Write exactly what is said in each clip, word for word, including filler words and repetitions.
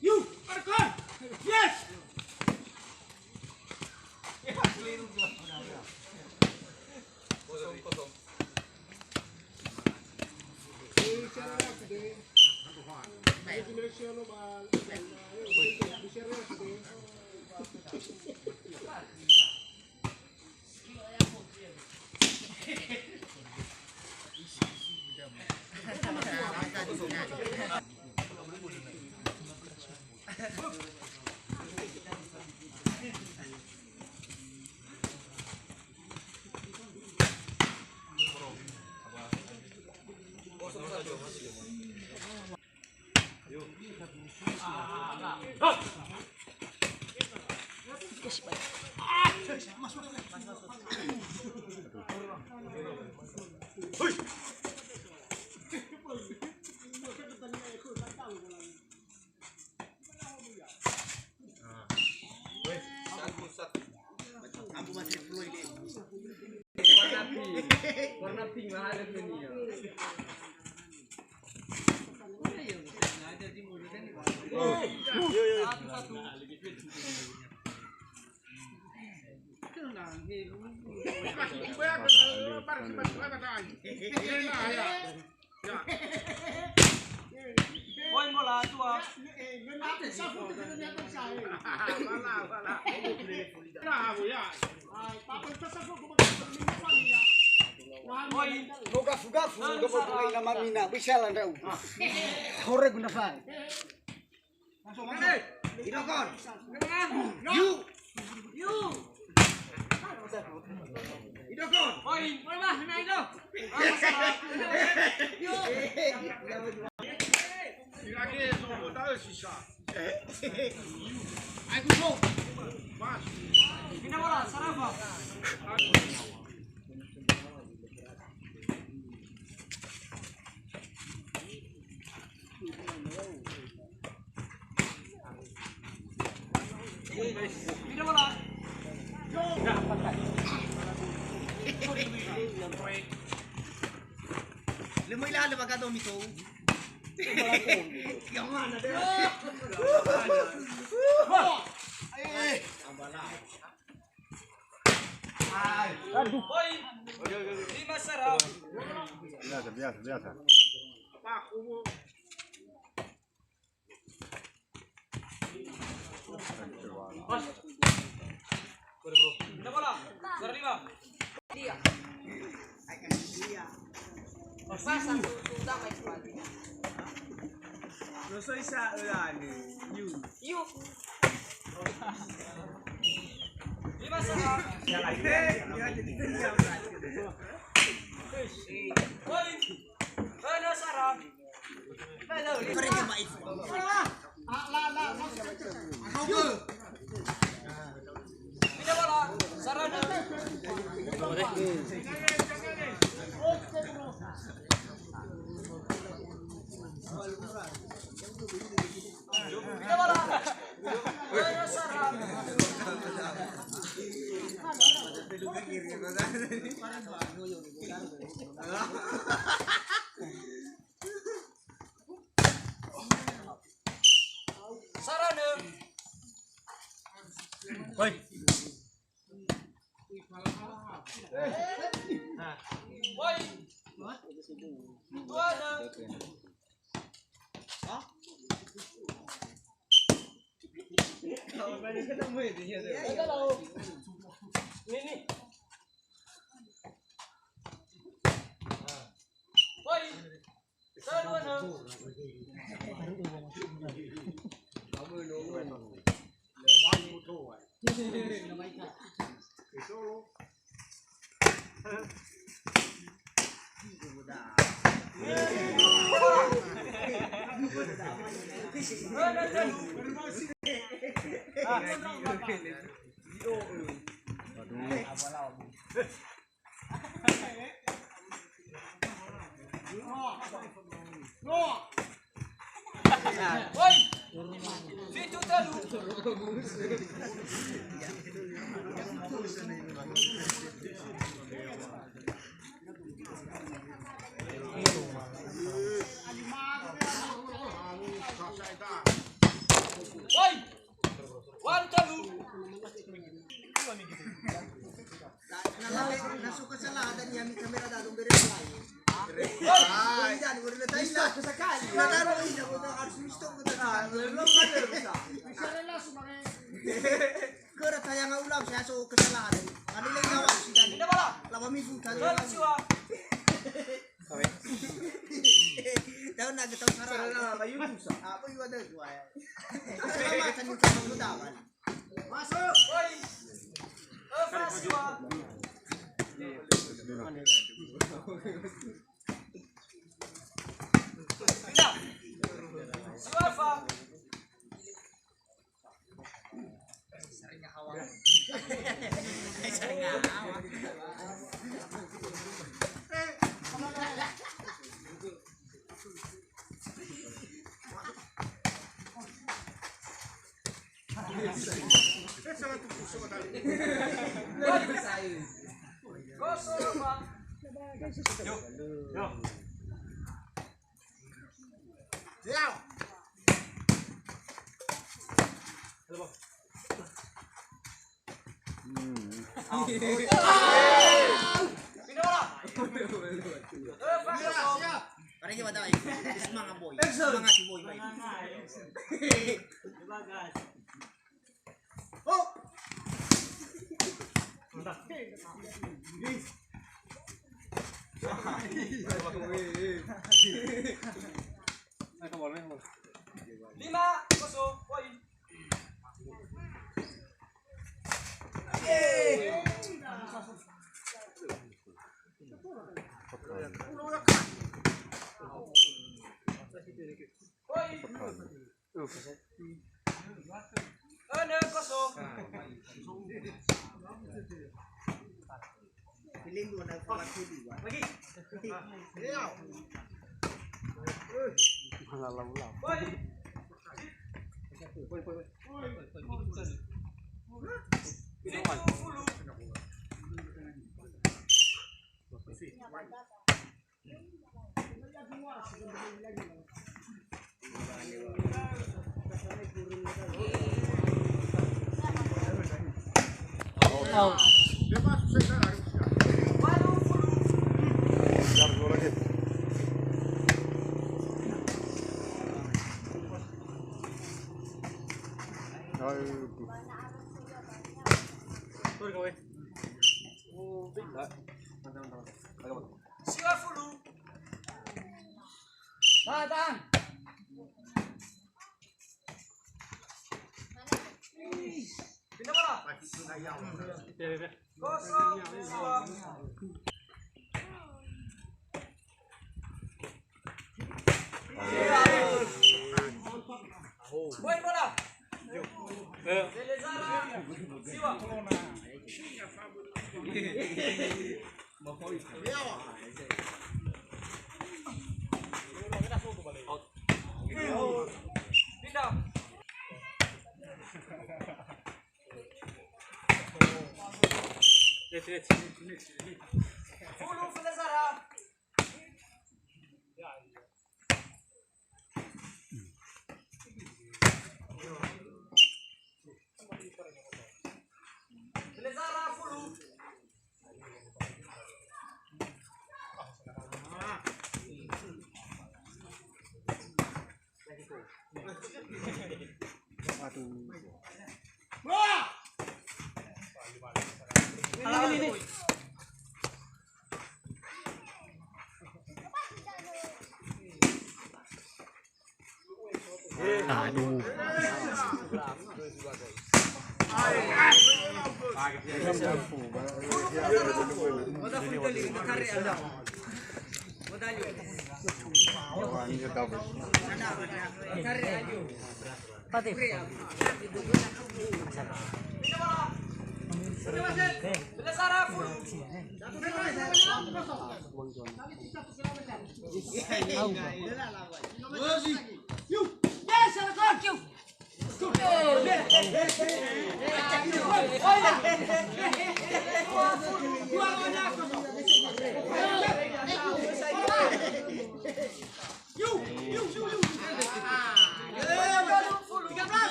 You, Arkan! Yes! Kosong, kosong. Warna pink. Warna pink, mahal harganya. Oi, mola tua. Oi. No gafu-gafu, no gafu-gafu, ina mamina, bisa la ndrau. Hore guna fai. Idokon. Yu. Yu. Idokon. Oi, oi, wah, na ido. Yu. Irage so da'ö sisa. Ayo, go. Mas. Pindah bola, Sarafa. Le möi lahalö ba gado mitou. Yang mana dia? Eh. Aduh. Lima Sarafa. Biasa, biasa, biasa. Pas. Pindah bola. Sarafa lima. Dia. Pasang tu, tu utama itu. No so isa, eh, anu, yu. Yu. Lima Sarafa. Ya, ya, ya, ya. Oi. Hana Sarafa. Halo. Halo. Pindah bola, Sarafa. Pindah bola. Bola Sarafa. Sarafa. Hoi. Hoi. Tuana. Hah? Ini, ini. Hoi. Sarafa. Oi! Fitu talu. So kesalahan dan yami kamera dadong bere lain. Hai. Ini dan baru letak ini. Sekali. Nah, taruh ini, harus stop kita. Belum ada rusak. Bisa langsung pakai. Kera tayanga ulam saya so kesalahan. Anu lagi awak sih tadi. Tidak malah. Lama minggu tadi. Siwa. Daun nak getau sarang. Sarang apa, yuk, susah. Apa yuk ada dua ya? Selamat, kan, kita mau dapat. Masuk. Woi. Eh, Frasiwa. Pindah. Siwa, Fa. Mari coba tahu. Semangat, boy. Semangat, boy. Oh. Lima kosong, poin. Poin. Enam kosong. Lagi. Malah lau-lau. Poin. Tujuh puluh. Siwa fulu. Tahan, tahan. Pindah bola. Kosong, kosong. Poin bola. Belezara, Siwa. Pindah. Fulu Belezara. Belezara fulu. Aduh. Wah! Ini, ini, ini. Aduh.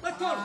Betul.